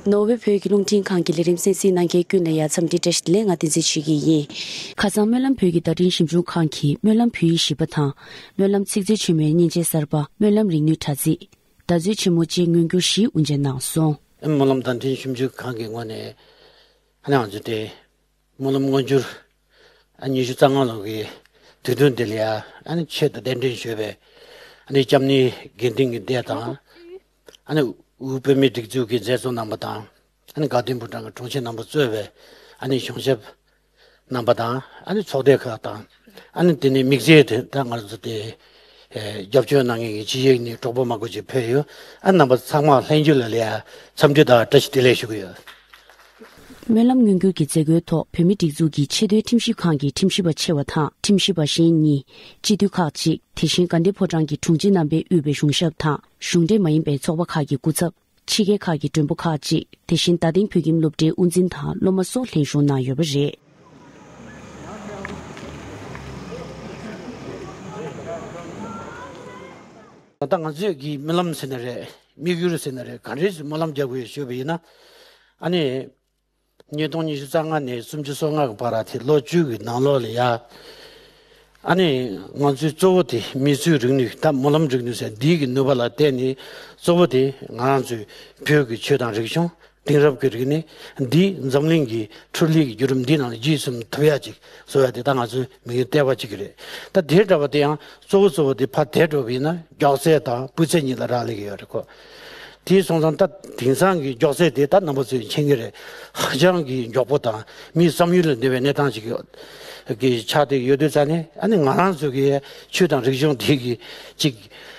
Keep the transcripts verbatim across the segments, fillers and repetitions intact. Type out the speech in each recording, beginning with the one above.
ནོར་ཝེ་བོད་ཀྱི་རླུང་འཕྲིན་ཁང་གི་ལས་རིམ་གསན་གཟིགས་གནང་མཁན་ཀུན་ལ་ཡ་འཚམས་འདྲི་བཀྲ་ཤིས་བདེ་ལེགས། ང་བསྟན་འཛིན་ཆོས་སྐྱིད་ཡིན། ཁ་སང་སྨོན་ལམ་བོད་ཀྱི་བརྡ་འཕྲིན་ཞིབ་འཇུག་ཁང་གིས་སྨོན་ལམ་བོད་ཡིག་བཞི་པ་དང་། སྨོན་ལམ་ཚིག་མཛོད་ཆེན་མོའི་མཉེན་ཆས་གསར་པ། སྨོན་ལམ་རིག་ནུས་དྲ་ཚིགས། བརྡ་མཛོད་ཆེན་མོ་བཅས་མངོན་འགྱུར་བཞི་དབུ་འབྱེད་གནང་སོང་། སྨོན་ལམ་བརྡ་འཕྲིན་ཞིབ་འཇུག་ཁང་གི་ངོས་ནས་ཨ་ནི་ང་ཚོ་དེ་སྨོན་ལམ་མངོན་གྱུར་ཨ་ཉི་ཤུ་རྩ་ལྔ་ལོ་གི་དུས་སྟོན་དེ་ལ་ཡ་ཨ་ནི་ཆེད་དུ་གདན་འདྲེན་ཞུས་པའི་ཨ་ནི་སྐྱབས་གནས་དགེ་འདུན་གྱི་སྡེ་དང་། ཨ་ནི་དབུས་བོད་མིའི་སྒྲིག་འཛུགས་ཀྱི་མཛད་གཙོ་རྣམ་པ་དང་། ཨ་ནི་དགའ་ལྡན་ཕོ་བྲང་གི་དྲུང་ཆེ་རྣམ་པ་གཙོས་པའི་ཨ་ནི་གཞུང་ཞབས་རྣམ་པ་དང་། ཨ་ནི་ཚོགས་སྡེ་ཁག་དང་། ཨ་ནི་དེ་ནས་དམིགས་བསལ་དུ་ད་ང་ཚོ་དེ་ཨེ་རྒྱབ་སྐྱོར་གནང་མཁན་གྱི་ཕྱི་རྒྱལ་ནས་གྲོགས་པོ་མང་པོ་ཅིག་ཕེབས་ཡོད། ཨ་རྣམ་པ་ཚང་མ་ལྷན་རྒྱས་ལ་ལ་ཡ་འཚམས་འདྲི་དང་བཀྲ་ཤིས་བདེ་ལེགས་ཞུ་གི་ཡོད། སྨོན་ལམ་མངོན་གྱུར་གྱི་མཛད་སྒོའི་ཐོག་བོད་མིའི་སྒྲིག་འཛུགས་ཀྱི་ཆེས་མཐོའི་ཁྲིམས་ཞིབ་ཁང་གི་ཁྲིམས་ཞིབ་པ་ཆེ་བ་དང་ཁྲིམས་ཞིབ་པ་གཞན་གཉིས། སྤྱི་འཐུས་ཁག་ཅིག་དེ་བཞིན་དགའ་ལྡན་ཕོ་བྲང་གི་དྲུང་ཆེ་རྣམ་པས་དབུས་པའི་གཞུང་ཞབས་དང་གཞུང་འབྲེལ་མ་ཡིན་པའི་ཚོགས་པ་ཁག་གི་སྐུ་ཚབ། ཕྱི་རྒྱལ་ཁག་གི་མགྲོན་པོ་ཁག་ཅིག་དེ་བཞིན་རྡ་སྟེང་བོད་ཁྱིམ་སློབ་གྲྭའི་དབུ་འཛིན་དང་སློབ་མ་སོགས་ལྷན་ཞུགས་གནང་ཡོད་པ་རེད། ད་ལྟ་ང་ཚོས་ཀྱི་རྨི་ལམ་ཟེར་ན་རེད། དམིགས་ཡུལ་ཟེར་ན་རེད། ག་འདྲས་སེ་སྨོན་ལམ་རྒྱག་དགོས་ཞུས་པ་ཡིན་ན། ཨ་ནི། ཉིས་སྟོང་ཉི་ཤུ་རྩ་ལྔ་ནས་སུམ་ཅུ་སོ་ལྔ་གི་བར་དེ་ལོ་བཅུ་གི་ནང་ལོགས་ལ་ཡ། ཨ་ནི་ང་ཚོའི་གཙོ་བོ་དེ་མི་ཚུལ་རིག་ནུས་དང་སྨོན་ལམ་རིག་ནུས་ཟེར་འདི་གི་ནུས་པ་ལ་བརྟེན་ནས། གཙོ་བོ་དེ་ང་རང་ཚོའི་བོད་ཀྱི་ཆོས་དང་རིག་གཞུང་། དེང་རབས་ཀྱི་རིག་གནས་འདི་འཛམ་གླིང་གི་འཕྲུལ་ལས་ཀྱི་བརྒྱུད་རིམ་འདི་ནང་ལ་རྗེས་ཟིན་ཐུབ་ཡ་ཅིག་བཟོ་ཡ་དེ་ད་ང་ཚོའི་དམིགས་ཡུལ་ལྟེ་བ་གཅིག་རེད། ད་དེ་འདྲ་བ་དེ་ཡང་གཙོ་བོ་གཙོ་བོ་དེ་ཕར་དེད་འགྲོ་བ་ཡིན་ན་མགྱོགས་ཚད་དང་སྤུས་ཚད་གཉིས་ལ་རག་ལས་ཀྱི་ཡོད་རེད་ཁོ། དེ་སོང་ཙང་ད་དེང་སང་གི་མགྱོགས་ཚད་དེ་ད་རྣམ་པ་ཚོས་མཁྱེན་གྱི་རེད། ཧ་ཅང་གི་མགྱོགས་པོ་དང་མིའི་བསམ་ཡུལ་ལས་འདས་པའི་གནས་སྟངས་ཅིག་གི་ཆགས་བསྡད་ཡོད་དུས་ཙང་ནས། ཨ་ནི་ང་རང་ཚོ་གི་ཆོས་དང་རིག་གཞུང་དེ་གི་ཅིག་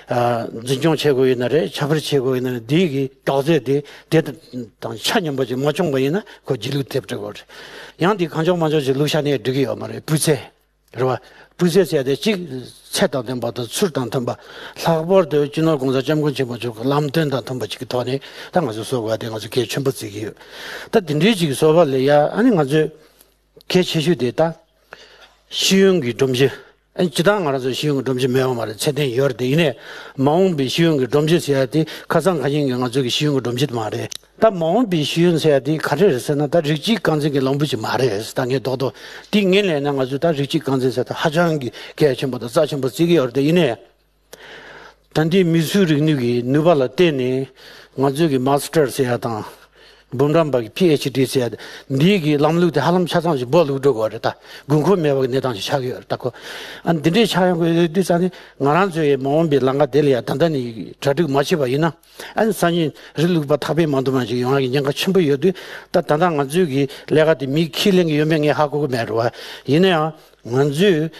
ཨ་འཛིན་སྐྱོང་བྱེད་དགོས་ཡིན་ན་རེད། ཁྱབ་སྤེལ་བྱེད་དགོས་ཡིན་ན་རེད། དེ་གི་མགྱོགས་ཚད་དེ་དེ་དང་ཆ་མཉམ་པ་ཅིག་མ་བྱུང་བ་ཡིན་ན་ཁོ་རྗེས་ལུས་ཐེབས་འགྲོ་གི་རེད། ཡང་དེ་གང་བྱུང་མང་བྱུང་ཅིག་བླུགས་བཞག་ནས་འགྲིག་གི་ཡོད་མ་རེད། སྤུས་ཚད། རེད་བ། སྤུས་ཚད་ཟེར་ཡ་དེ་གཅིག་ཚད་དང་ལྡན་པ་དང་ཚུལ་དང་མཐུན་པ། ལྷག་པར་དུ་སྤྱི་ནོར་གོང་ས་སྐྱབས་མགོན་ཆེན་པོ་མཆོག་གི་ལམ་སྟོན་དང་མཐུན་པ་ཅིག་གི་ཐོག་ནས་ད་ང་ཚོས་བཟོ་དགོས་ཡ་དེ་ང་ཚོས་གལ་ཆེན་པོ་བརྩི་གི་ཡོད། ད་དེ་འདྲའི་ཅིག་བཟོ་བ་ལ་ཡ། ཨ་ནི་ང་ཚོས་གལ་ཆེ་ཤོས་དེ་ད་ཤེས་ཡོན་གྱི་སྒྲོམ་གཞི། ཨ་ནི་སྤྱིར་བཏང་ང་རང་ཚོ་ཤེས་ཡོན་གྱི་སྒྲོམ་གཞི་མེད་པ་མ་རེད། ཚད་ལྡན་ཡོད་རེད། དེ་ཡིན་ནའི་མ་འོངས་པའི་ཤེས་ཡོན་གྱི་སྒྲོམ་གཞི་ཟེར་ཡ་དེ་ཁ་སང་ཁ་ཉིན་གྱི་ང་ཚོ་གི་ཤེས་ཡོན་གྱི་སྒྲོམ་གཞི་དེ་མ་རེད། ད་མ་འོངས་པའི་ཤེས་ཡོན་ཟེར་ཡ་དེ་ག་རེ་རེད་ཟེར་ན། ད་རིགས་གཅིག་རྐང་འཛིན་གྱི་ལམ་བུ་ཞིག་མ་རེད། ད་ངས་རྡོག་རྡོག་དེ་ངས་ལབ་ན་ང་ཚོས་ད་རིགས་གཅིག་རྐང་འཛིན་ཟེར་ད་ཧ་ཅང་གི་གལ་ཆེན་པོ་དང་རྩ་ཆེན་པོ་བརྩི་གི་ཡོད་རེད། དེ་ཡིན་ནའི་ད་ལྟའི་མི་ཚུལ་རིག་ནུས་ཀྱི་ནུས་པ་ལ་བརྟེན་ནས་ང་ཚོས་ཀྱི་མཱ་སི་ཊར་ཟེར་ཡ་དང་། འབུམ་རམས་པ་གི་པི་ཨེཆ་ཌི་ཟེར་ཡ་འདིའི་གི་ལམ་ལུགས་དེ་ཧ་ལམ་ཆ་ཚང་ཞིག་སྦོ་ལུག་འགྲོ་དགོས་རེད། ད་དགོས་མཁོ་མེད་པ་གི་གནས་སྟངས་ཤིག་ཆགས་ཀྱི་ཡོད་རེད། ད་ཁོ་ཨ་འདི་འདྲས་ཆགས་ཡོང་གི་ཡོད་དུས་ཙང་ནས་ང་རང་ཚོའི་མ་འོངས་པའི་ལམ་ཁ་དེ་ལ་ཡ་ད་ལྟ་ནས་གྲ་སྒྲིག་མ་བྱས་པ་ཡིན་ན། ཨ་ནི་སང་ཉིན་རི་ལུག་པ་ཐག་པས་མ་འདུམ་པ་ཞིག་ཡོང་ཡ་གི་ཉེན་ཁ་ཆེན་པོ་ཡོད་དུས། ད་ད་ལྟ་ང་ཚོའི་གི་ལས་ཀ་དེ་མིས་ཁས་ལེན་གི་ཡོད་མེད་ངས་ཧ་གོ་གི་མེད་རེད་བ། ཡིན་ན་ཡང་ང་ཚོས་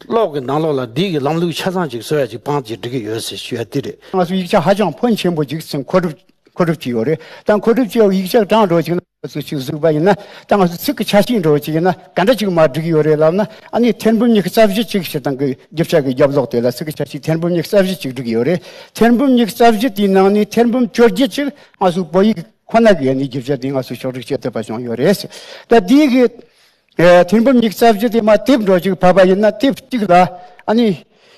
གློག་གི་ནང་ལོགས་ལ་འདི་གི་ལམ་ལུགས་ཆ་ཚང་ཅིག་བཟོ་ཡ་ཅིག་སྤང་ཅིག་འགྲིག་གི་ཡོད་ཟེར་ཞུ་ཡ་དེ་རེད། ང་ཚོ་ཡིག་ཆ་ཧ་ཅང་ཕོན་ཆེན་པོ་ཅིག་ཚང་མཁོ་སྒྲུབ་མཁོ་སྒྲུབ་བྱས་ཡོད་རེད། ད་མཁོ་སྒྲུབ་བྱས་ཡོད་ཡིག་ཆ་དྲངས་འགྲོ་ཅིག་ན་ང་ཚོ་ཅིག་གཟིགས་པ་ཡིན་ན། ད་ང་ཚོ་ཚིག་གི་ཆ་ཤས་འགྲོ་ཅིག་ཡིན་ན་ག་འདྲ་ཅིག་མར་བསྒྲིགས་ཡོད་རེད་ལབ་ན། ཨ་ནི་ཐེར་འབུམ་ཉི་ཤུ་རྩ་བཞི་ཅིག་ཞེས་དང་གི་རྒྱབ་ཤ་གི་རྒྱབ་ལོགས་དེ་ལ་ཚིག་གི་ཆ་ཤས་ཐེར་འབུམ་ཉི་ཤུ་རྩ་བཞི་ཅིག་བསྒྲིགས་ཡོད་རེད། ཐེར་འབུམ་ཉི་ཤུ་རྩ་བཞི་དེའི་ནང་ནས་ཐེར་འབུམ་བཅོ་བརྒྱད་ཅིག་ང་ཚོ་བོད་ཡིག་ཁོ་ན་གི་ཨ་ནི་རྒྱབ་ཤ་དེ་ང་ཚོ་ཕྱོགས་སྒྲིག་བྱེད་ཐུབ་པ་བྱུང་ཡོད་རེད། ད་དེའི་གི་ཨེ་ཐེར་འབུམ་ཉི་ཤུ་རྩ་བཞི་དེ་མར་དེབ་འདྲ་ཅིག་ཕབ་པ་ཡིན་ན། དེབ་གཅིག་ལ་ཨ་ནི་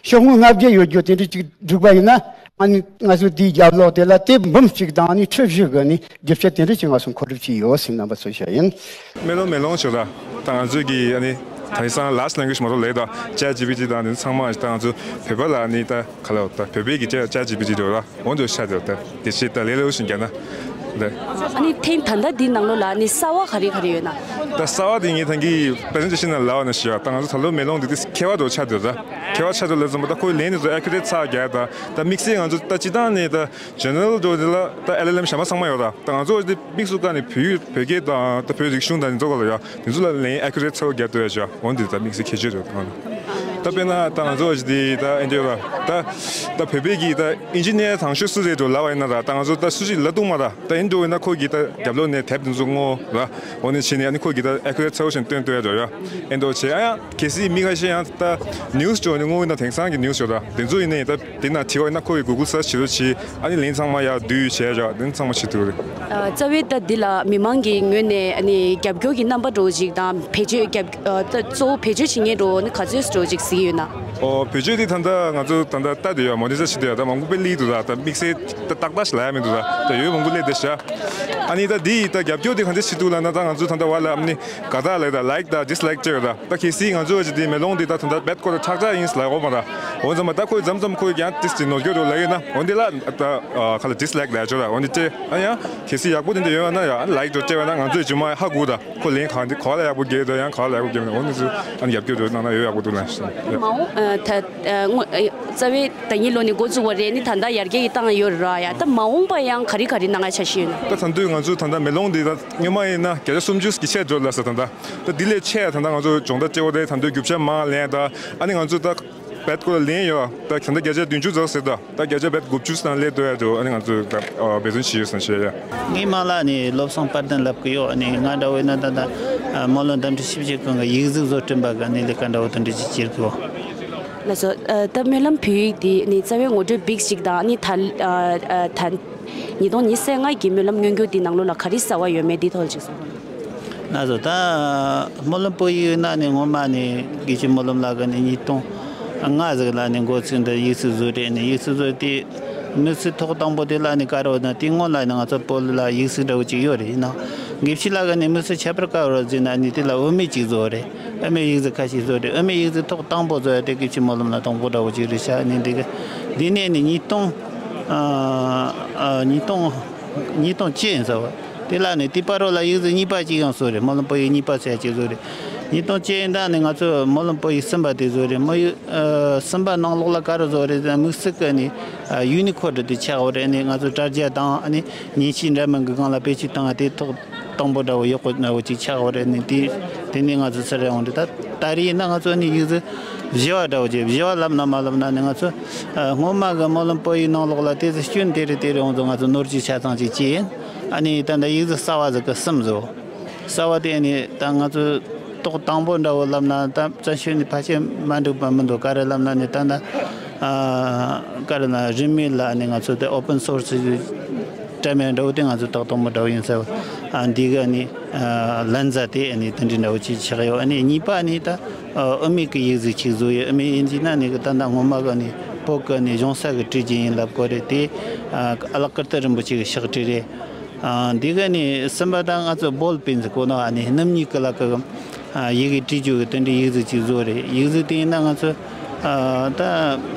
ཤོག་ངོས་ལྔ་བརྒྱ་ཡོད་རྒྱུ་དེ་འདྲ་ཅིག་བསྒྲིགས་པ་ཡིན་ན། ཨ་ནི་ང་ཚོ་དེའི་རྒྱབ་ལོགས་དེ་ལ་དེབ་འབུམ་གཅིག་དང་ཨ་ནི་ཁྲི་བཞི་གི་ཨ་ནི་རྒྱབ་ཤ་དེ་འདྲ་ཅིག་ང་ཚོ་མཁོ་སྒྲུབ་བྱས་ཡོད་ཟེར་རྣམ་པ་ཚོ་ཞུ་ཡིན། མེ་ལོང་མེ་ལོང་ཞུ་ད། ད་ང་ཚོའི་གི་ཨ་ནི་དེང་སང་large language model་ལབ་ད་ཅེཊ་ཇི་པི་ཊི་དང་དེ་ཚང་མ་ད་ང་ཚོ་བོད་པ་ལ་ཨ་ནི་ད་ག་ལབ་ད་བོད་པའི་གི་ཅེཊ་ཅེཊ་ཇི་པི་ཊི་འདྲ་བོ་ལ། འོ་འདྲ་ཆགས་འདུག་ད་དེ་བྱས་ད་ལས་སླ་པོ་ཞིག་བརྒྱབ་ན་ད། ཨ་ནི་ཐེངས་ད་ལྟ་འདི་ནང་ལོགས་ལ་ཨ་ནི་གསར་བ་ག་རེ་ག་རེ་ཡོད་ན། ད་གསར་བ་དེ་ངས་ད་གིན་པི་རི་སེན་ཊེ་ཤན་ནང་ལབ་པ་ནང་བཞིན་ཡོད། ད་ང་ཚོ་ད་ལོ་མེ་ལོང་འདི་དེ་མཁས་པ་འདྲ་ཆགས་འདུག་ད་མཁས་པ་ཆགས་འདུག་ལབ་ཙམ་པ་ད་ཁོའི་ལན་དེ་ཚོ་ཨེ་ཁུ་རེཊ་ཚ་རྒྱག་ད། ད་དམིགས་བསལ་ང་ཚོ་ད་སྤྱིར་བཏང་ནས་ད་ཇར་ནལ་འདྲ་བོ་དེ་ལ་ད་ཨེལ་ཨེལ་ཨེམ་གཞན་པ་ཚང་མ་ཡོད་ད། ད་ང་ཚོ་དེ་དམིགས་སུ་བཀར་ནས་བོད་ཡིག་བོད་སྐད་དང་ད་བོད་རིག་གཞུང་དང་དེ་ཚོ་ག་ལ་ཡོད། དེ་ཚོ་ལ་ལན་ཨེ་ཁུ་རེཊ་ཚ་པོ་རྒྱག་ཐུབ་ཡ་ཅིག་འོ་འདི་ད་དམིགས་བསལ་ཁྱད་ཆོས་རེད་ད། ད་དཔེར་ན་ད་ང་ཚོ་འདི་ད་ཨེ་འདྲ་ཡོད་ད། ད་ད་བོད་པའི་གི་ད་ཨིན་ཇི་ནི་ཡར་དང་ཤོས་སུ་རེད་འགྲོ་ལབ་པ་ཡིན་ན་ད། ད་ང་ཚོ་ད་སུ་ཞིག་ལབ་ཐུབ་མ་ད། ད་ཨེ་འདྲ་བོ་ཡིན་ན་ཁོ་གི་ད་རྒྱབ་ལོགས་ནས་དེབ་དེ་ཚོ་བསྔོ་ར། འོ་ནི་བྱས་ནས་ཨ་ནི་ཁོ་གི་ད་ཨེ་ཁུ་རེཊ་ཚ་པོ་ཞིག་སྟོན་ཐུབ་ཡ་འགྲོ་ཡ། ཨེ་འདྲ་བོ་བྱས་ཨ་ཡང་གལ་སྲིད་མི་ཁ་ཤས་ཡང་ད་ནིའུ་སི་འདྲ་བོ་ནི་བསྔོ་ཡིན་ན་དེང་སང་གི་ནིའུ་སི་འདྲ་བོ་ད་དེ་ཚོ་ཡིན་ནའི་ད། དེ་ན་དྲི་བ་ཡིན་ན་ཁོ་གི་གུ་གལ་སར་ཆི་བྱེད་རོགས་བྱེད། ཨ་ནི་ལན་ཚང་མ་ཡར་བསྡུས་བྱས་ཡ་དེ་ཚང་མ་བྱེད་ཐུབ་རེད། རྩ་བའི་ད་འདི་ལ་མི་མང་གི་ངོས་ནས་ཨ་ནི་རྒྱབ་སྐྱོར་གྱི་རྣམ་པ་འདྲ་བོ་ཅིག་དང་། བེད་སྤྱོད་རྒྱབ་ཨ་ད་གཙོ་བོ་བེད་སྤྱོད་བྱེད་མཁན་འདྲ་བོ་ནི་ག་ཚོད་འདྲ་བོ་ཅིག་ ཟིག་ཡོད་ན། ཨོ་བེད་སྤྱོད་དེ་ད་ལྟ་ང་ཚོ་ད་ལྟ་ལྟ་དེ་ཡོད། མོ་ནི་ཊ་བྱེད་དེ་ཡོད། ད་མང་པོ་དཔེ་ལེགས་འདུག་ད་ད་དམིགས་བསལ་ད་ཏག་ཏག་ཞིག་ལ་ཡ་མི་འདུག་ད་ད་ཡོད་མང་པོ་ལེགས་དེ་ཤ། ཨ་ནི་ད་འདི་ད་རྒྱབ་སྐྱོར་དེ་གང་འདྲ་བྱེད་འདུག་ལབ་ན། ད་ང་ཚོ་ད་ལྟ་བ་ལ་ཨ་ནི་ག་ད་ལ་ད་ལའིཀ་ད་ཌིས་ལའིཀ་བྱས་ཡོད། ད་ད་གལ་སྲིད་ང་ཚོ་ཅིག་དེ་མེ་ལོང་དེ་ད་ད་ལྟ་བེད་ཁོ་ད་ཁྲག་ཁྲག་ཡིན་ལ་འོ་མ་ད་འོ་ཙམ་མ་ད་ཁོས་མཚམས་མཚམས་ཁོས་ཀྱང་ཏིས་ཅིག་ནོར་སྐྱོར་རོ་ལ་ཡིན་ན། འོ་འདི་ལ་ད་ཁ་ལ་ཌིས་ལའིཀ་ལ་ཡ་ཅོ་ད། འོ་འདི་ཅེ་ཨ་ཡང་གལ་སྲིད་ཡག་པོ་དེ་འདྲ་ཡོད་ན་ཡ་ལའིཀ་ཅོ་ཅེ་བ་ན་ང་ཚོས་ཅི་མ་ཧ་གོ་ད། ཁོ་ལན་གང་དེ་ག་ལ་ཡག་པོ་རྒྱབ་དང་ཡང་ག་ལ་ཡག་པོ་རྒྱབ་ན། འོ་ནི་ཚོ་ཨ་ནི་རྒྱབ་སྐྱོར་དུ་གནང་ན་ཡོད་ཡག་པོ་འདུག་ལ། ད་མ་འོངས་ཨ་ད་ཨ་དངོས་ཨ་རྩ་བའི་ད་ཉིན་ལོ་ནི་འགོ་བཙུགས་པ་རེད། ནི་ད་ལྟ་ཡར་རྒྱས་ཀྱི་བཏང་ཡོད་ར་ཡ། ད་མ་འོངས་པ་ཡང་ག་རེ་ག་རེ་གནང་ཡ་འཆར་གཞི་ཡོད་ན། ད་ད་དུང་ང་ཚོ་ད་ལྟ་མེ་ལོང་འདི་ད་སྔོན་མ་ཡིན་ན་བརྒྱ་ཆ་སུམ་ཅུ་གི་ཆེད་འགྲོ་ལ་ས། ད་ད་ད་འདི་ལས་ཆེ་ཡ་ད་ད་ང་ཚོ་སྦྱོང་བརྡར་སྤྲད་པ་རེད། ད་དུང་རྒྱུ་ཆ་མང་ལེན་ད་ཨ་ནི་ང་ཚོ་ད། བེད་ཁོ་ལ་ལེན་ཡོད། ད་ད་བརྒྱ་ཆ་བདུན་ཅུ་ཙམ་ཟེར་ད། ད་བརྒྱ་ཆ་བེད་དགུ་བཅུ་ཙམ་ལས་དོ་ཡ་འགྲོ། ཨ་ནི་ང་ཚོས་ད་འབད་བརྩོན་བྱས་ཡོད་ཟེར་བཤད་ཡ། ངའི་མ་ལ་ནི་བློ་བཟང་དཔལ་ལྡན་ལབ་ཀྱི་ཡོད། ཨ་ནི་ང་འདྲ་བོ་ན་ད་ད་སྨོན་ལམ་འདེམས་སྒྲུག་ཞིབ་དཔྱད་ཁང་གི་ཡིག་གཟུགས་བཟོ་སྐྲུན་པ་གི་ཨ་ནི་ལས་ཀ་འདྲ་བོ་དེ་འདྲ་ཅིག་བྱེད་དགོས། ལགས་སོ། ཨ་ད་སྨོན་ལམ་བོད་ཡིག་འདི་ནི་རྩ་བའི་ངོ་སྤྲོད་འབིགས་ཤིག་དང་ནི་ད་ཨ་ཨ་ད་ཉིས་སྟོང་ཉི་ཤུ་རྩ་ལྔ་གི་སྨོན་ལམ་སྔོན་འགྱུར་འདི་ནང་ལོགས་ལ་ག་རེ་གསར་བ་ཡོད་མེད་འདི་ཐོག་ལ་ཅིག་གསུང་རོགས་གནང་། ལགས་སོ། ད་སྨོན་ལམ་བོད་ཡིག་ནང་ནས་སྔོན་མ་ནས་དགེ་བཤེས་སྨོན་ལམ་ལགས་ཀྱིས་ནས་ཉིས་སྟོང་ལྔ་ཟིག་ལ་ནས་འགོ་ཚུགས་འདི་ཡིག་གཟུགས་བཟོ་གྲྭ་ནས་ཡིག་གཟུགས་བཟོས་ཏེ། མི་སེར་ཐོག་དང་པོ་དེ་ལ་ནས་ག་རེ་ཡོད་ན། དེ་སྔོན་ལ་ནས་ང་ཚོ་བོད་ལ་ཡིག་གཟུགས་འདྲ་བོ་ཅིག་ཡོད་རེད། ཡིན་ནའང་དགེ་བཤེས་ལགས་ཀྱིས་ནས་མི་སེར་ཁྱད་པར་ག་རེ་ཟེར་ན་ནས་དེ་ལ་དབུ་མེད་ཅིག་བཟོ་རེད། དབུ་མེད་ཡིག་གཟུགས་ཁ་ཤས་བཟོ་རེད། དབུ་མེད་ཡིག་གཟུགས་ཐོག་དང་པོ་བཟོ་ཡ་དེ་དགེ་བཤེས་སྨོན་ལམ་ལགས་དང་པོ་འདྲ་བོ་ཅིག་རེད་ཤག་ནས་འདི་གི་འདི་ནས་ནས་ཉིས་སྟོང་ཨ་ཨ་ཉིས་སྟོང་ཉིས་སྟོང་བཅུ་ཡིན་ཟེར་བ། དེ་ལ་ནི་དེ་བར་རོ་ལ་ཡིག་གཟུགས་གཉིས་པ་གཅིག་ཡང་བཟོས་རེད། སྨོན་ལམ་བོད་ཡིག་གཉིས་པ་ཟེར་གཅིག་བཟོས་རེད། ཉིས་སྟོང་བཅུ་ཡིན་ད་ནི་ང་ཚོ་སྨོན་ལམ་བོད་ཡིག་གསུམ་པ་དེ་བཟོས་རེད། སྨོན་ཡིག་ཨ་གསུམ་པ་ནང་ལོགས་ལ་ག་རེ་བཟོས་རེད་ཟེར་ན། དམིགས་བསལ་གི་ནི་ཨ་ཡུ་ནི་ཁོ་ཌི་དེ་ཆགས་ཡོད་རེད། ནི་ང་ཚོ་དྲ་རྒྱ་དང་ནི་མཉེན་ཆས་འདྲ་མིན་གི་སྒང་ལ་བེད་སྤྱོད་བཏང་བ་དེ་ཐོག་དང་པོ་འདྲ་བོ་ཡག་པོ་འདྲ་བོ་ཅིག་ཆགས་ཡོད་རེད། ནི་དེ་དེ་ནི་ང་ཚོ་ཚུར་རེ་འོང་དུས་ད་ད་རེས་ཡིན་ན་ང་ཚོ་ནི་ཡིག་གཟུགས་བཞི་བ་འདྲ་བོ་ཅིག་བཞི་བ་ལབ་ན་མ་ལབ་ན་ནི་ང་ཚོ་ཨ་སྔོན་མ་གི་སྨོན་ལམ་བོད་ཡིག་ནང་ལོགས་ལ་དེ་ཚོ་སྐྱོན་དེ་རེད་དེ་རེད་འོང་དུས་ང་ཚོ་ནོར་གྱི་ཆ་ཚང་ཅིག་བྱས་ཡིན། ཨ་ནི་ད་ལྟ་ཡིག་གཟུགས་གསར་བ་ཟིག་གི་གསུམ་བཟོས། གསར་བ་དེ་ནི་ད་ང་ཚོ་ཐོག་དང་པོ་འདྲ་བོ་ལབ་ན་ད་བཙན་བྱོལ་ནི་ཕལ་ཆེར་མ་འགྲིག་པ་མི་འདུག་ག་རེ་ལབ་ན་ནི་ད་ད་ཨ་ག་རེ་ན་རིན་མེད་ལ་ནི་ང་ཚོ་དེ་ཨོ་པན་སོར་སི་དྲ་མིག་འདྲ་བོ་དེ་ང་ཚོ་ཐོག་དང་པོ་འདྲ་བོ་ཡིན་ཟེར་བ། ཨ་འདི་ག་ནི་ཨ་ལན་ཟ་དེ་ནི་དེ་འདྲའི་འདྲ་བོ་ཅིག་ཆགས་ཡོད། ཨ་ནི་གཉིས་པ་ནི་ད་ཨ་དབུ་མེད་ཀྱི་ཡིག་གཟུགས་ཅིག་བཟོས་ཡོད། དབུ་མེད་ཡིན་གྱི་ན་ནི་གི་ད་ད་སྔོན་མ་ག་ནི་བོད་ག་ནི་གཞུང་ས་གི་བྲིས་རྒྱུན་ཡིན་ལབ་དགོས་རེད། དེ་ཨ་ཨ་ལགས་ཀིརྟི་རིན་པོ་ཆེ་གི་ཕྱག་བྲིས་རེད། ཨ་འདི་ག་ནི་གསུམ་པ་ད་ང་ཚོ་བོལ་པེན་ཟེར་གོ་ནོ་ཨ་ནི་སྣུམ་སྨྱུག་གི་ལ་ཀ་གི་ཨ་ཡི་གེ་བྲིས་རྒྱུ་གི་དེ་འདྲའི་ཡིག་གཟུགས་ཅིག་བཟོ་རེད། ཡིག་གཟུགས་དེ་ཡིན་ན་ང་ཚོ་ཨ་ད་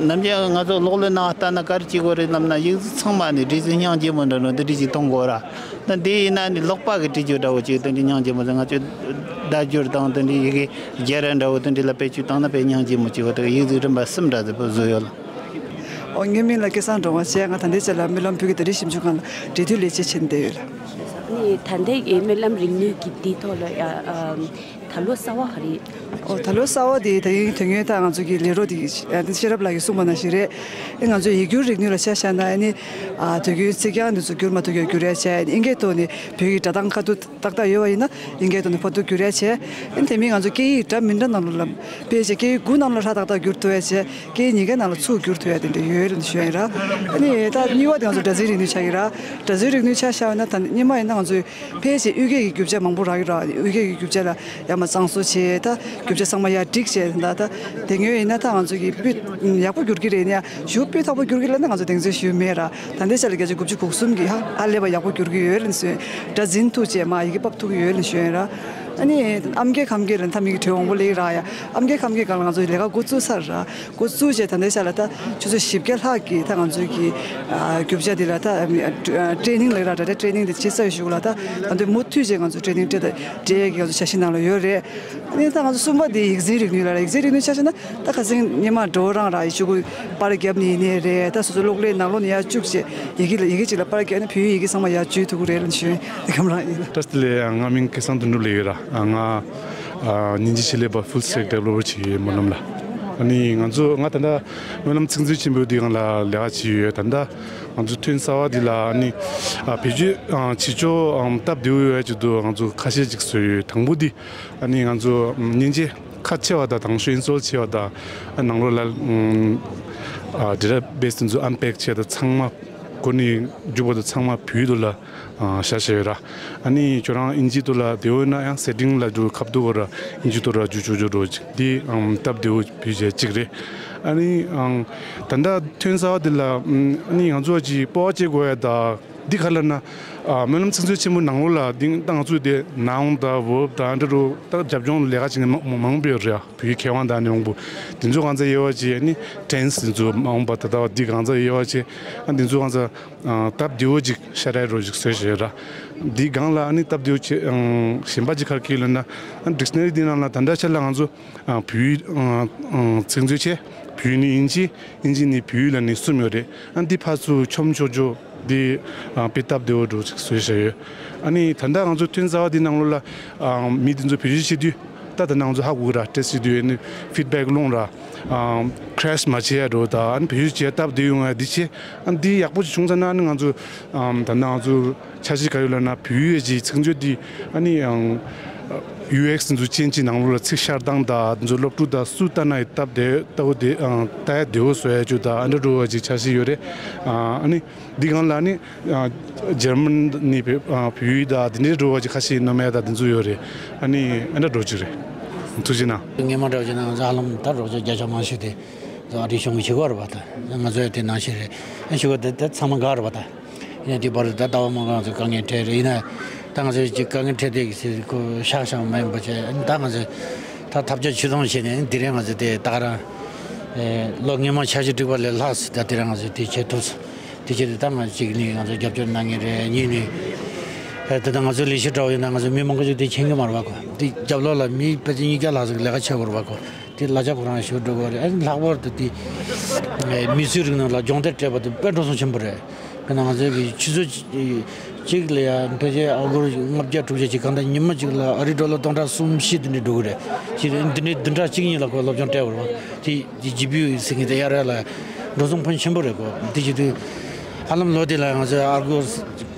ནམ་རྒྱུན་ང་ཚོ་གློག་ཀླད་ནང་ལྟ་ན་ག་རེ་བྱེད་དགོས་རེད་ལབ་ན་ཡིག་གཟུགས་ཚང་མ་ནི་འབྲི་ཚུལ་སྙིང་རྗེ་མོ་འདྲ་ནོ་འདི་འདྲ་ཅིག་གཏོང་དགོས་ར། ད་འདི་ཡིན་ན་ནི་ཀློག་པ་གི་བྲིས་རྒྱུ་འདྲ་བོ་ཅིག་དེ་འདྲའི་སྙིང་རྗེ་མོ་ཟེར། ང་ཚོས་བརྡ་སྦྱོར་དང་དེ་འདྲའི་ཡི་གེ་སྦྱར་འདྲ་བོ་དེ་འདྲའི་ལ་བེད་སྤྱོད་བཏང་ན་དཔེ་སྙིང་རྗེ་མོ་ཅིག་བ་དེ་ཡིག་གཟུགས་རིམ་པ་གསུམ་འདྲ་ཟེར་བོ་བཟོས་ཡོད་ལ། ཨོ་ངའི་མིང་ལ་སྐལ་བཟང་སྒྲོལ་མ་བྱས། ང་ད་ལྟའི་ཆ་ལ་སྨོན་ལམ་བོད་ཀྱི་དེབ་རིགས་ཞིབ་འཇུག་ཁང་ལ་འབྲེལ་མཐུད་ལས་བྱེད་བྱས་ནས་བསྡད་ཡོད་ལ། ནི་ད་ལྟའི་སྨོན་ལམ་རིག་ནུས་ཀྱི་འདི་ཐོག་ལ་ཡ་ཨམ་ད་ལོ་གསར་བ་ག་རེ། ཨོ་ད་ལོ་གསར་བ་དེ་ད་ཡིན་དོན་ངོས་ད་ང་ཚོ་གི་ལས་རོགས་དེ་ཤེས་རབ་ལགས་ཀྱིས་གསུངས་པ་ནང་བཞིན་རེད། ཨེ་ང་ཚོའི་ཡིག་སྒྱུར་རིག་ནུས་ལ་ཆ་བཞག་ན་ཨ་ནི་ཨ་དུས་རྒྱུན་ཚིག་རྐྱང་འདི་ཚོ་བསྒྱུར་མ་ཐུབ་ཀྱང་བསྒྱུར་ཡ་བྱས། ཨིན་སྐད་ཐོག་ནས་བོད་ཀྱི་སྒྲ་གདངས་ཁ་ཐུག་ཏག་ཏག་ཡོད་པ་ཡིན་ན་ཨིན་སྐད་ཐོག་ནས་ཕར་ཚུར་བསྒྱུར་ཡ་བྱས། ཨ་ནི་དེ་མིན་ང་ཚོ་སྐད་ཡིག་སྒྲ་མི་འདྲ་ནང་ལོགས་ལ་དཔེ་བྱས་སྐད་ཡིག་དགུ་ནང་ལོགས་ལ་ཧྲ་ཏག་ཏག་བསྒྱུར་ཐུབ་ཡ་བྱས། སྐད་ཡིག་ཉིས་ཀའི་ནང་ལ་ཚུར་བསྒྱུར་ཐུབ་ཡ་དེ་འདྲ་ཡོད་ལབ་ཞུ་ཡ་ཡིན་ར། ཨ་ནི་ད་གཉིས་པ་དེ་ང་ཚོ་སྒྲ་འཛིན་རིག་ནུས་ཆགས་ཀྱི་ར། སྒྲ་འཛིན་རིག་ནུས་ཆ་བཞག་ན་ད་སྔོན་མ་ཡིན་ན་ང་ཚོས་ཕལ་ཆེར་དབུས་སྐད་ཀྱི་རྒྱུ་ཆ་མང་པོ་རག་གི་ར། དབུས་སྐད་ཀྱི་རྒྱུ་ཆ་ལ་ཡར་མར་གཙང་བཟོ་བྱས། ད་རྒྱུ་ཆ་ཚང་མ་ཡར་སྒྲིག་བྱས། ད་ད་དེ་སྔོན་ཡིན་ན་ད་ང་ཚོ་གི་སྤུས་ཡག་པོ་བསྒྱུར་གྱི་རེད། ཡིན་ཡང་ཞུ་སྤུས་དག་པོ་བསྒྱུར་གྱི་རེད་ལབ་ན་ང་ཚོ་གདེང་ཚོད་ཞུ་མེད་ར། ད་ལྟའི་ཆ་ལ་བརྒྱ་ཆ་དགུ་བཅུ་གོ་གསུམ་གྱིས་ཧ་ཧ་ལས་པ་ཡག་པོ་བསྒྱུར་གྱི་ཡོད་ལབ་ཟེར། སྒྲ་འཛིན་ཐུབ་བྱས་མར་ཡི་གེ་ཕབ་ཐུབ་ཀྱི་ཡོད་ལབ་ཞུ་ཡ་ཡིན་ར། ཨ་ནི་ཨམ་སྐད་ཁམས་སྐད་ལ་ད་མི་གི་གྲོས་མང་པོ་སླེབས་ར་ཡ། ཨམ་སྐད་ཁམས་སྐད་སྒང་ལ་ང་ཚོ་ལས་ཀ་འགོ་བཙུགས་ཚར་ར། འགོ་བཙུགས་རྗེས་ད་ལྟའི་ཆ་ལ་ད་ཆུ་ཚོད་བཞི་བརྒྱ་ལྷག་གིས་ད་ང་ཚོའི་གི་ཨ་རྒྱུ་ཆ་འདི་ལ་ད་ཨ་ཊེ་ནིང་ལབ་ར། ཌ་ཊ་ཊེ་ནིང་འདི་བྱེད་ཚར་ཡོད་ཞུ་གི་ལ། ད་ད་དུང་མུ་མཐུད་བྱས་ང་ཚོ་ཊེ་ནིང་སྤྲད་ད་སྤྲད་ཡས་ཀྱི་ང་ཚོ་འཆར་གཞི་ནང་ལ་ཡོད་རེད། ཨ་ནི་ད་ང་ཚོ་གསུམ་པ་འདི་ཡིག་འཛིན་རིག་ནུས་ལ་ར། ཡིག་འཛིན་རིག་ནུས་ཆ་བཞག་ན་ད་ཁ་སང་སྔོན་མ་འགྲོ་རང་ར་ཡི་ཤུ་གུ་པར་རྒྱབ་ནས་ཡིན་ནའི་རེད། ད་སོ་སོ་གློག་ཀླད་ནང་ལོགས་ནས་ཡར་བཅུག་བྱས་ཡི་གེ་ལ་ཡི་གེ་གཅིག་ལ་པར་རྒྱབ་ནས་བོད་ཡིག་ཡི་གེ་ཚང་མ་ཡར་བཅུག་ཐུབ་ཀྱི་རེད་ལབ་ཞུ་ཡིན། འདི་གམ་རང་ཡིན། བཀྲ་ཤིས་བདེ་ལེགས། ང་མིང་སྐལ་བཟང་དོན་གྲུབ་ལབ་ཡོད་ར། ང་ཨ་སྙིང་རྗེ་ཆེད་ལས་པ་ཕུལ་སི་ཊེག་ཌི་ཝེ་ལོ་པར་བྱེད་ཀྱི་ཡོད་སྨོན་ལམ་ལ། ཨ་ནི་ང་ཚོ་ང་ད་ལྟ་སྨོན་ལམ་ཚིག་མཛོད་ཆེན་པོ་འདི་སྒང་ལ་ལས་ཀ་བྱེད་ཀྱི་ཡོད། ད་ལྟ་ང་ཚོ་ཐོན་གསར་བ་འདི་ལ་ཨ་ནི་ཨ་བེད་སྤྱོད་ཨ་བྱེད་ཕྱོགས་ཨམ་སྟབས་བདེ་པོ་ཡོད་ཡ་ཅིག་འདུག་ང་ཚོ་ཁ་ཤས་ཅིག་བཟོས་ཡོད། དང་པོ་འདི་ཨ་ནི་ང་ཚོ་ཨམ་མཉེན་ཆས་ཁ་ཕྱེ་བ་དང་དང་ཤོས་ཨིན་སི་ཊོལ་བྱེད་པ་དང་ཨ་ནང་ལོགས་ལ་ཨམ་ཨ་ཌེ་ཊ་བེ་སི་དེ་ཚོ་ཨན་པེག་བྱས་དང་ཚང་མ་ འགོ་ནས་མཇུག་བར་དུ་ཚང་མ་བོད་ཡིག་ཐོག་ལ་ཨ་བཞག་བཞག་ཡོད་ར། ཨ་ནི་ཁྱོད་རང་དབྱིན་ཇི་ཐོག་ལ་བདེ་བོ་ཡོད་ན་ཡང་སེ་ཊིང་ལ་འགྲོ་ཁ་ཐུག་གོ་ར་དབྱིན་ཇི་ཐོག་ར་འཇུག་ཆོག་ཆོག་འགྲོ་ཅིག་འདི་ཨམ་སྟབས་བདེ་བོ་བེད་སྤྱད་ཅིག་རེད། ཨ་ནི་ཨང་ད་ལྟ་ཐོན་ས་བ་འདི་ལ་ཨམ་ཨ་ནི་ང་ཚོ་ཅིག་སྤོབས་པ་བྱེད་དགོས་ཡ་ད། འདི་ག་ལབ་ན། ཨ་སྨོན་ལམ་ཚིག་མཛོད་ཆེན་མོ་ནང་ལོགས་ལ་འདི་ད་ང་ཚོ་དེ་ནང་དང་ཝརབ་དང་འདི་རུ་ད་རྒྱབ་ལྗོངས་ལས་ཀ་བྱེད་མཁན་མང་མང་པོ་ཡོད་རེད། བོད་མཁས་དབང་དང་ནི་མང་པོ། འདི་ཚོ་གང་ཚ་དབྱེ་བ་བྱས་ནི་ཊེན་སི་འདི་ཚོ་མང་པོ་ད་ལྟ་བ་འདི་གང་ཚ་དབྱེ་བ་བྱས། ཨ་འདི་ཚོ་གང་ཚ་ཨ་སྟབས་བདེ་བོ་ཅིག་ཤ་ར་རོ་ཅིག་བཟོས་བཞག་ར། འདི་སྒང་ལ་ཨ་ནི་སྟབས་བདེ་བོ་བྱས་ཨང་གཞན་པ་ཅིག་ག་རེ་ལབ་ན། ཨ་ཌིག་ཤ་ན་རི་འདི་ནང་ལ་ད་ལྟ་ཆ་ལ་ང་ཚོ་ཨ་བོད་ཡིག་ཨ་ཨ་ཚིག་མཛོད་བྱས། བོད་ཡིག་ནས་དབྱིན་ཇི། དབྱིན་ཇི་ནས་བོད་ཡིག་ལ་ནི་གསུམ་ཡོད་རེད། ཨ་འདི་ཕར་ཚུར་འཁྱོངས་ཆོག་ཆོག་འདི་ཨ་དཔེ་སྟབས་བདེ་བོ་འདྲ་ཅིག་བཟོས་བཞག་ཡོད། ཨ་ནི་ད་ལྟ་ང་ཚོ་ཐོན་རྩ་བ་འདི་ནང་ལོགས་ལ་ཨ་མི་འདི་ཚོ་བེད་སྤྱོད་བྱེད་དུས་ད་ད་ནང་ཚོ་ཧ་གོ་གི་ར། ཊེ་སི་ཊི་བྱེད་དུས་ཨ་ནི་ཕིཌ་བེག་སློང་ར། ཨ་ཀེ་རེ་ཤི་མ་བྱེད་ཡ་འདྲ་ད། ཨ་ནི་བེད་སྤྱོད་བྱེད་སྟབས་བདེ་ཡོང་ཡ་འདི་བྱེད། ཨ་འདི་ཡག་པོ་ཅིག་བྱུང་ཚར་ན་ཨ་ནི་ང་ཚོ་ཨ་ད་ནང་ཚོ་འཆར་གཞི་ག་ཡོད་ལབ་ན་བོད་ཡིག་གི་ཚིག་མཛོད་འདི་ཨ་ནི་ཡང་ཡུ་ཨེག་སི་འདི་ཚོ་ཅན་གྱི་ནང་ལོགས་ལ་ཚིག་ཤར་སྟངས་དང་འདི་ཚོ་སློབ་ཕྲུག་དང་སུ་ལྟ་ན་ཡང་སྟབས་བདེ་ལྟ་བུ་དེ་ཨ་ལྟ་ཡ་བདེ་བོ་བཟོ་ཡ་ཅིག་དང་ཨ་འདྲ་འདྲ་བ་ཅིག་འཆར་གཞི་ཡོད་རེད། ཨ་ནི་འདི་སྒང་ལ་ནི་ཨ་འཇར་མན་ནི་བོད་ཨ་བོད་ཡིག་དང་འདི་འདྲའི་འདྲ་བ་ཅིག་ཁ་ཤས་སྣོན་ཡ་དང་འདི་ཚོ་ཡོད་རེད། ཨ་ནི་ཨ་འདྲ་འདྲ་ཅིག་རེད། ཐུགས་རྗེ་གནང་། སྔོན་མ་འདྲ་བ་ཅིག་ན་ང་ཚོ་ཧ་ལམ་ད་རོགས་ཚོ་བརྒྱ་ཆ་མང་ཤོས་དེ་ཨ་རི་གཞུང་གི་བྱེད་སྒོ་རེད་པ། ད་ང་ཚོ་ཡང་དེ་ནང་བཞིན་རེད། ཨ་བྱེད་སྒོ་དེ་དེ་ཚང་མ་འགག་རེད་པ། ད་ཡིན་ན་དེ་བར་དུ་ད་ཟླ་བ་མང་པོ་ང་ཚོ་དཀའ་ངལ་འཕྲད་རེད། ཡིན་ན་ད་ང་ཚོ་ཅིག་དཀའ་ངལ་འཕྲད་དེ་གི་ཟེར་ཁོ་ཤག་ཤག་མ་ཡིན་པ་བྱས། ཨ་ནི་ད་ང་ཚོ་ད་ཐབས་བརྒྱ་ཇུས་སྟོང་བྱས་ནས་དེ་རིང་ང་ཚོ་དེ་ད་ག་རང་ཨེ་ལོ་སྔོན་མ་འཆར་གཞི་བསྒྲིགས་པ་ལས་ལྷག་ཙམ་ད་དེ་རིང་ང་ཚོ་དེ་བྱེད་ཐུབ་སོང་། དེ་བྱེད་དུས་ད་ང་གཅིག་ནི་ང་ཚོ་རྒྱབ་སྐྱོར་གནང་མཁན་རེད། གཉིས་ནི་ཨེ་ད་ལྟ་ང་ཚོའི་ལས་གཞི་འདྲ་བོ་ཡིན་ན་ང་ཚོ་མི་མང་པོ་ཅིག་དེ་མཁྱེན་གྱི་མ་རེད་པ། ཁོ་དེ་རྒྱབ་ལོགས་ལ་མི་ཕལ་ཆེར་ཉིས་བརྒྱ་ལྷག་ཙམ་ལས་ཀ་བྱེད་དགོས་རེད་པ། ཁོ་དེ་གླ་ཆ་ཁོ་རང་ཞུ་འགྲོ་དགོས་རེད། ཨ་ནི་ལྷག་པར་དུ་དེ་ཨེ་མིས་བཟོས་རིག་ནང་ལ་སྦྱོང་བརྡར་སྤྲད་པ་དེ་དཔེ་འགྲོ་སོང་ཆེན་པོ་རེད། དཔེར་ན་ང་ཚོའི་གི་ཆུ་ཚོད་གཅིག་ལ་ཡ་ཕལ་ཆེར་ཨ་སྒོར་ལྔ་བརྒྱ་དྲུག་བརྒྱ་ཅིག་གང་ལྟར་ཉི་མ་གཅིག་ལ་ཨ་རིའི་ཌོ་ལར་སྟོང་ཕྲག་གསུམ་བཞི་དེ་འདྲ་འགྲོ་གི་རེད། ཅིག་འདི་འདྲའི་བདུན་ཕྲག་གཅིག་གཉིས་ལ་ཁོ་སློབ་སྦྱོང་སྤྲད་པ་རེད་པ། དེ་ཇི་པི་ཡུ་ཟེར་མཁན་དེ་གཡར་ཡ་ལ་འགྲོ་སོང་ཕོན་ཆེན་པོ་རེད་ཁོ། དེ་བྱེད་དུས་ཧ་ལམ་ལོ་དེ་ལ་ང་ཚོས་ཨ་སྒོར་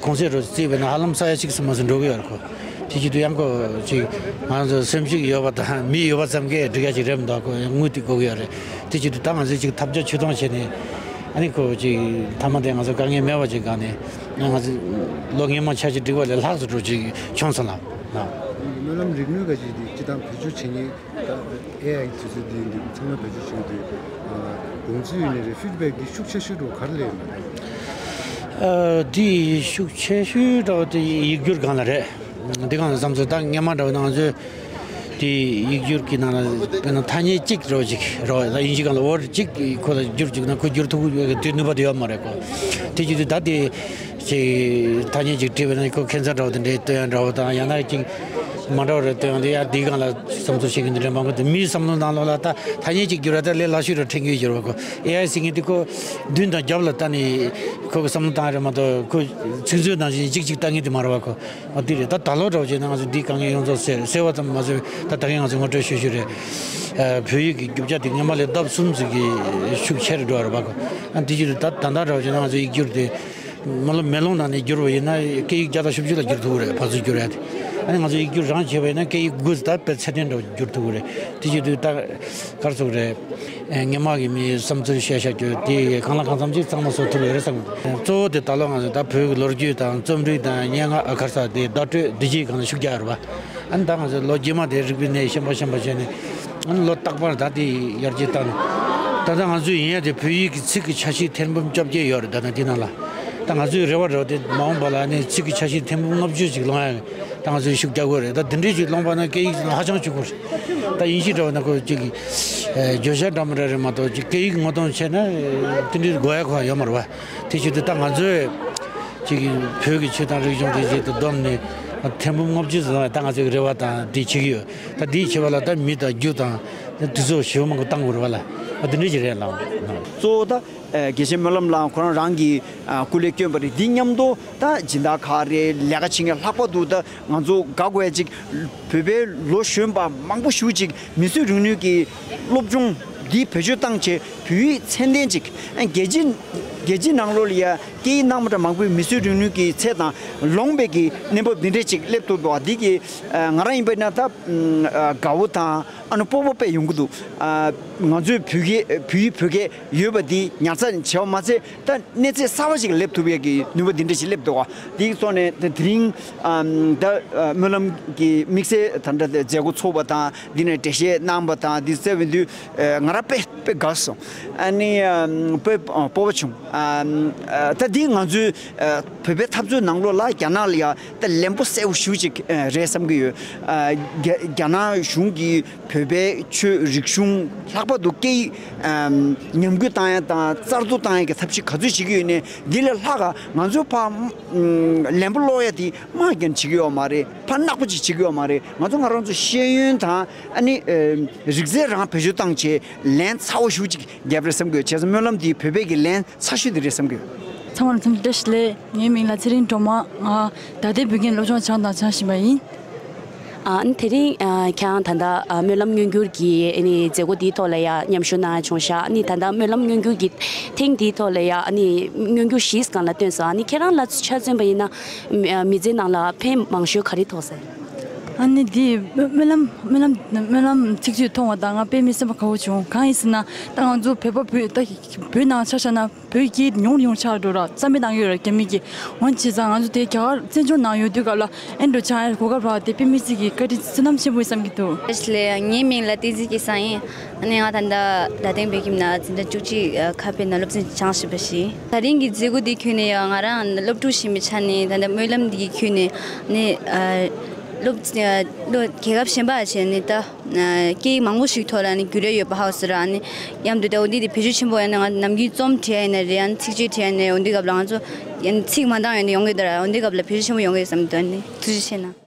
གོང་ཚད་རུ་བརྩིས་པས་ན་ཧ་ལམ་ས་ཡ་གཅིག་ཙམ་མ་ཟིན་འགྲོ་གི་ཡོད་རེད་ཁོ། དེ་བྱེད་དུས་ཡང་ཁོ་ཅིག་ང་ཚོ་སེམས་ཤུགས་ཡོད་པ་དང་མི་ཡོད་པ་ཙམ་གྱིས་འགྲིག་ཡ་ཅིག་རེད་མི་འདུག་ཁོ་ཡང་དངུལ་དེ་དགོས་ཀྱི་ཡོད་རེད། དེ་བྱེད་དུས་ད་ང་ཚོས་ཅིག་ཐབས་བརྒྱ་ཇུས་སྟོང་བྱས་ནས་ཨ་ནི་ཁོ་ཅིག་མཐའ་མ་དེ་ང་ཚོ་དཀའ་ངལ་མེད་པ་ཅིག་སྒང་ནས་ང་ཚོ་ལོ་སྔོན་མ་འཆར་གཞི་བསྒྲིགས་པ་ལས་ལྷག་ཙམ་འགྲོ་ཅིག་བྱུང་སོང་ལ། སྨོན་ལམ་རིག་ནུས་ག་ཅིག་དེ་སྤྱི་བཏང་བེད་སྤྱོད་བྱེད་མཁན། ད་ཨེ་ཨའི་དུས་ཚོད་འདི་འདི་ཚང་མ་བེད་སྤྱོད་བྱེད་དུས་དགོངས་ཚུལ་ཡིན་ནི་རེད། ཕིཌ་བེག་འདི་ཤུགས་ཆེ་ཤོས་འགྲོ་ག་རེ་ལས་ཡོད་ན། ཨ་འདི་ཤུགས་ཆེ་ཤོས་འདྲ་བ་དེ་ཡིག་སྒྱུར་སྒང་ལ་རེད། འདི་སྒང་ལ་བསམ་ཚུལ་ད་སྔོན་མ་འདྲ་བ་ནང་ཚོས་དེ་ཡིག་སྒྱུར་གྱི་ནང་ལ་དཔེར་ན་ཐ་སྙད་གཅིག་རོ་གཅིག་རོ་ད་དབྱིན་ཇི་སྒང་ལ་ཝར་ཌི་གཅིག་ཁོ་ལ་བསྒྱུར་བཅུག་ན་ཁོ་བསྒྱུར་ཐུབ་ཀྱི་དེ་ནུས་པ་དེ་ཡོད་མ་རེད་ཁོ། དེ་བྱེད་དུས་ད་དེ་ཅིག་ཐ་སྙད་ཅིག་བྲིས་པ་ན་ཁོ་ཁྱད་མཚར་འདྲ་བོ་དེ་འདྲའི་སྟོན་ཡ་འདྲ་བོ་དང་ཡང་ན་ཅིག་མ་འདྲ་བ་རེ་སྟོན་ཡ་དེ་ཡང་དེའི་སྒང་ལ་བསམ་ཚུལ་བཤད་མཁན་དེ་འདྲ་མང་པོ་འདུག་མིའི་བསམ་བློ་ནང་ལོགས་ལ་ད་ཐ་སྙད་ཅིག་བསྒྱུར་ཡ་ད་ལས་སླ་ཤོས་རེ་དྲན་གྱི་ཡོད་རེད་བ་ཁོ། ཨེ་ཨའི་ཟེར་མཁན་དེ་ཁོ་མདུན་དང་རྒྱབ་ལ་ལྟ་ནས་ཁོ་གི་བསམ་བློ་བཏང་ཡ་རེད་མ་གཏོགས་ཁོ་ཚིག་མཛོད་ནང་བཞིན་གཅིག་གཅིག་ལྟ་མཁན་དེ་མ་རེད་བ་ཁོ། འོ་དེ་རེད། ད་ད་ལོ་འདྲ་བོ་བྱས་ན་ང་ཚོ་འདིའི་དཀའ་ངལ་ཡོངས་རྫོགས་སེལ་སེལ་བ་ཙམ་མ་ཟད་ད་ད་གིན་ང་ཚོ་ངོ་སྤྲོད་ཞུ་ཞུ་རེད། ཨ་བོད་ཡིག་གི་རྒྱུ་ཆ་དེ་སྔོན་མ་ལས་ལྡབ་གསུམ་ཙམ་གྱི་ཤུགས་ཆེ་རུ་འགྲོ་བ་རེད་བ་ཁོ། ཨ་འདི་བྱེད་དུས་ད་ད་ལྟ་འདྲ་བོ་བྱས་ན་ང་ཚོ་ཡིག་སྒྱུར་དེ་མ་ལོ་མེ་ལོང་ནང་ནས་བསྒྱུར་བ་ཡིན་ན་སྐད་ཡིག་བརྒྱ་དང་བཞི་བཅུ་ལ་བསྒྱུར་ཐུབ་ཀྱི་རེད། ཕར་ཚུར་བསྒྱུར་ཡ་དེ། ཨ་ནི་ང་ཚོ་ཡིག་སྒྱུར་རང་བྱས་པ་ཡིན་ན་སྐད་ཡིག་དགུ་ཙམ་ད་དཔེ་ཚད་ལྡན་འདྲ་བོ་བསྒྱུར་ཐུབ་ཀྱི་རེད། དེ་བྱེད་དུས་ད་ག་རེ་ཟེར་དགོས་རེད། ཨེ་སྔོན་མ་གི་མིའི་བསམ་ཚུལ་བཤད་བཤད་རྒྱུ་དེ་གང་ལ་གང་འཚམ་ཅིག་གཙང་མ་བཟོ་ཐུབ་ཡོད་རེད་བསམ་གི། གཙོ་བོ་དེ་ད་ལོ་ང་ཚོ་ད་བོད་ཀྱི་ལོ་རྒྱུས་དང་རྩོམ་རིག་དང་སྙན་ངག་ཨ་ག་རེ་ཟེར་དེ་བརྡ་སྤྲོད་འདི་གཅིག་སྒང་ལ་ཤུགས་རྒྱག་ཡོད་རེད་པ། ཨ་ནི་ད་ང་ཚོ་ལོ་རྗེས་མ་དེ་རིག་པའི་གནས་ཤན་པ་ཤན་པ་བྱས་ནས་ཨ་ནི་ལོ་རྟག་པར་ད་དེ་ཡར་རྒྱས་བཏང་ནས་ད་ལྟ་ང་ཚོས་ཡིན་ཡ་དེ་བོད་ཡིག་གི་ཚིག་གི་ཆ་ཤས་ཐེར་འབུམ་བཅོ་བརྒྱད་ཡོད་རེད། ད་ལྟ་དེ་ནང་ལ་ད་ང་ཚོའི་རེ་བ་རེད་དེ་མ་འོངས་པ་ལ་ཨ་ནི་ཚིག་གི་ཆ་ཤས་ཐེར་འབུམ་ལྔ་བཅུ་ཅིག་ལོང་ཡ་ད་ང་ཚོས་ཤུགས་རྒྱག་དགོས་རེད། ད་འདི་འདྲའི་ཅིག་ལོང་པ་ན་སྐད་ཡིག་ཧ་ཅང་ཕྱུག་པོ་རེད། ད་དབྱིན་ཇི་འདྲ་བ་ན་ཁོ་ཅིག་ཨེ་བརྗོད་བྱ་འདྲ་མི་འདྲ་རེད་མ་གཏོགས་ཅིག་སྐད་ཡིག་ངོ་གདོང་བྱས་ན་ཨེ་དེ་འདྲའི་དགོས་ཡ་ཁོ་ཡོད་མ་རེད་བ། དེ་བྱེད་དུས་ད་ང་ཚོས་ཅིག་བོད་ཀྱི་ཆོས་དང་རིག་གཞུང་དེ་བཞིན་དུ་བསྡོམས་ནས་ཐེར་འབུམ་ལྔ་བཅུ་ཙམ་ལ་ད་ང་ཚོས་རེ་བ་དང་དེ་བྱེད་ཀྱི་ཡོད། ད་དེ་བྱེད་པ་ལ་ད་མི་དང་རྒྱུ་དང་དུས་ཚོད་ཞེ་པོ་མང་པོ་བཏང་དགོས་རེད་བ་ལ། ཨ་དེ་འདྲ་ཅིག་རེད་ལགས། གཙོ་བོ་ད་ཨ་དགེ་བཤེས་སྨོན་ལམ་ལགས་ཁོ་རང་རང་གི་ཨ་སྐུ་ལས་བསྐྱོན་པ་རེད། འདི་མཉམ་དུ་ད་སྦྱིན་བདག་ཁག་རེད། ལས་ཀ་བྱེད་མཁན་ལྷག་པར་དུ་ད་ང་ཚོ་དགའ་དགོས་ཅིག་བོད་པའི་ལོ་གཞོན་པ་མང་པོ་ཞིག་ཅིག་མིས་བཟོས་རིག་ནུས་ཀྱི་སློབ་སྦྱོང་འདི་བེད་སྤྱོད་བཏང་བྱས་བོད་ཡིག་ཚད་ལྡན་ཅིག་ཨ་རྒྱལ་སྤྱིའི་ རྒྱལ་སྤྱིའི་ནང་ལོགས་ལ་ཡ་སྐད་ཡིག་སྣ་མང་དང་མང་པོའི་མིས་བཟོས་རིག་ནུས་ཀྱི་ཚད་དང་ལོངས་པའི་གི་གནས་བབ་འདི་འདྲས་ཅིག་སླེབས་ཐུབ་འདུག་བ། འདི་གི་ང་རང་ཡིན་པ་ན་ད་དགའ་བོ་དང་ཨ་ནི་སྤོབས་པ་དཔེ་ཡོང་གི་འདུག་ང་ཚོའི་བོད་སྐད་བོད་ཡིག་བོད་སྐད་ཡོད་པ་འདི་ཉར་ཚགས་བྱས་པ་མ་ཚད། ད་གནས་ཚད་གསར་པ་ཞིག་སླེབས་ཐུབ་ཡས་ཀྱི་ནུས་པ་འདི་འདྲ་ཞིག་སླེབས་འདུག་ག་དེའི་ཐོག་ནས་དེ་དེ་རིང་ཨམ་ད་ཨ་སྨོན་ལམ་གྱི་དམིགས་བསལ་ད་ལྟ་མཛད་སྒོ་ཚོགས་པ་དང་འདི་ནས་འགྲེལ་བཤད་གནང་བ་དང་འདི་བཙལ་བའི་དུས་ཨ་ང་རང་དཔེ་དཔེ་དགའ་སོང་། ཨ་ནི་ཨམ་དཔེ་ཨ་སྤོབས་པ་བྱུང་། ཨམ་ཨ་ད་འདི་ང་ཚོའི་ཨ་བོད་པའི་འཐབ་རྩོད་ནང་ལོགས་ལ་རྒྱ་ནག་ལ་ཡ་ད་ལན་པོ་གསལ་པོ་ཞེ་པོ་ཅིག་ཨ་རེད་བསམ་གྱི་ཡོད། ཨ་རྒྱ་རྒྱ་ནག་གཞུང་གིས་བོད་པའི་ཆོས་རིག་གཞུང་ལྷག་པར་དུ་སྐད་ཡིག་ཨམ་ཉམས་རྒུད་བཏང་ཡ་དང་གསར་གཏོད་བཏང་ཡ་གི་ཐབས་ཤེས་ག་ཚོད་བྱེད་ཀྱི་ཡོད་ནའི་འདི་ལས་ལྷག་ག་ང་ཚོ་ཕར་ཨམ་ལན་པོ་སློག་ཡ་དེ་མ་རྒྱབ་བྱེད་ཀྱི་ཡོད་མ་རེད། ཕར་ནག་པོ་ཅིག་བྱེད་ཀྱི་ཡོད་མ་རེད། ང་ཚོ་ང་རང་ཚོ་ཤེས་ཡོན་དང་ཨ་ནི་ཨམ་རིག་རྩལ་རང་བེད་སྤྱོད་བཏང་བྱས་ལན་ཚ་བོ་ཞེ་པོ་ཅིག་རྒྱབ་རེད་བསམ་གྱི་ཡོད། བྱས་ཙང་སྨོན་ལམ་འདིས་བོད་པའི་གི་ལན་ཚ་ཤོས་དེ་རེད་བསམ་གྱི་ཡོད། ཚང་མ་ལ་འཚམས་འདྲི་བཀྲ་ཤིས་བདེ་ལེགས། ངའི་མིང་ལ་ཚེ་རིང་སྒྲོལ་མ། ང་རྡ་སྟེང་བོད་ཁྱིམ་སློབ་ཆུང་སྦྱངས་དང་སྦྱང་བཞིན་པ་ཡིན། ཨ་ནི་དེ་རིང་ཨ་ཁྱེད་རང་ད་ལྟ་ཨ་སྨོན་ལམ་མངོན་གྱུར་གྱི་ཨ་ནི་མཛད་སྒོ་འདིའི་ཐོག་ལ་ཡ་མཉམ་ཞུགས་གནང་ཡ་བྱུང་ཤག་ཨ་ནི་ད་ལྟ་སྨོན་ལམ་མངོན་གྱུར་གྱི་ཐེངས་འདིའི་ཐོག་ལ་ཡ་ཨ་ནི་མངོན་གྱུར་བཞིའི་སྒང་ལ་བཏོན་སོང་། ཨ་ནི་ཁྱེད་རང་ལ་ཆ་མཚོན་པ་ཡིན་ན་མི་མི་ཚེ་ནང་ལ་ཕན་མང་ཤོས་ག་རེ་ཐོགས་སོང་། ཨ་ནི་འདི་སྨོན་ལམ་སྨོན་ལམ་སྨོན་ལམ་ཚིག་བརྗོད་མཐོང་བ་དང་ང་དཔེ་མི་སེམས་པ་དགའ་བོ་བྱུང་། གང་ཡིན་ཟེར་ན་ད་ང་ཚོ་བོད་པ་བོད་ད་བོད་ནང་ཆ་བཞག་ན། བོད་སྐད་ཉུང་རུ་ཉུང་རུ་ཆགས་འགྲོ་ར་རྩ་མེད་བཏང་གི་ཡོད་ར། རྒྱ་མི་གིས་འོན་བྱས་ཙང་ང་ཚོ་དེ་རྒྱ་གར་བཙན་བྱོལ་ནང་ཡོད་དུས་སྐབས་ལ་ཨེ་འགྲོ་ཆགས་ཡ་གོ་སྐབས་རག་དེ་དཔེ་མི་སྲིད་ཀྱི་བཀའ་དྲིན་བསོད་ནམས་ཆེན་པོ་ཡིན་བསམ་གྱི་འདུག་ཨེ་ལེ། ངའི་མིང་ལ་བསྟན་འཛིན་སྐལ་བཟང་ཡིན། ཨ་ནི་ང་ད་ལྟ་རྡ་སྟེང་བོད་ཁྱིམ་ནང་འཛིན་གྲྭ་བཅུ་གཅིག་ཁ་ཕེབས་ནང་སློབ་ཚན་སྦྱང་བཞིན་པ་ཞིག་ད་རིང་གི་མཛད་སྒོ་འདི་ཁུལ་ནས་ཡང་ང་རང་སློབ་ཕྲུག་ཡིན་པའི་ཆ་ནས་ད་ལྟ་སྨོན་ལམ་འདི་གི་ཁུལ་ནས་ནི་སློབ་སློབ་རྒྱལ་ཁབ་གཞན་པ་བྱས་ནས་ད། སྐད་ཡིག་མང་པོ་ཞིག་ཐོག་ལ་ནི་རྒྱུས་ལོན་ཡོད་པ་ཧ་གོ་སོང་ར། ནི་མཉམ་དུ་ད་འོ་འདི་དེ་བེད་སྤྱོད་ཆེན་པོ་ཡོད་ན་ང་ནམ་རྒྱུན་རྩོམ་བྲིས་ཡ་ཡིན་ན་རེད། ཡང་ཚིག་བརྗོད་བྲིས་ཡ་ཡིན་ན་རེད། འོ་འདི་སྐབས་ལ་ང་ཚོ་ཡང་ཚིག་མ་འདང་ཡོད་ན་ཡོང་གི་འདུག་ར། འོ་འདི་སྐབས་ལ་བེད་སྤྱོད་ཆེན་པོ་ཡོང་གི་ཡོད་བསམ་གྱི་འདུག་ནི་ཐུགས་རྗེ་ཆེ་གནང་།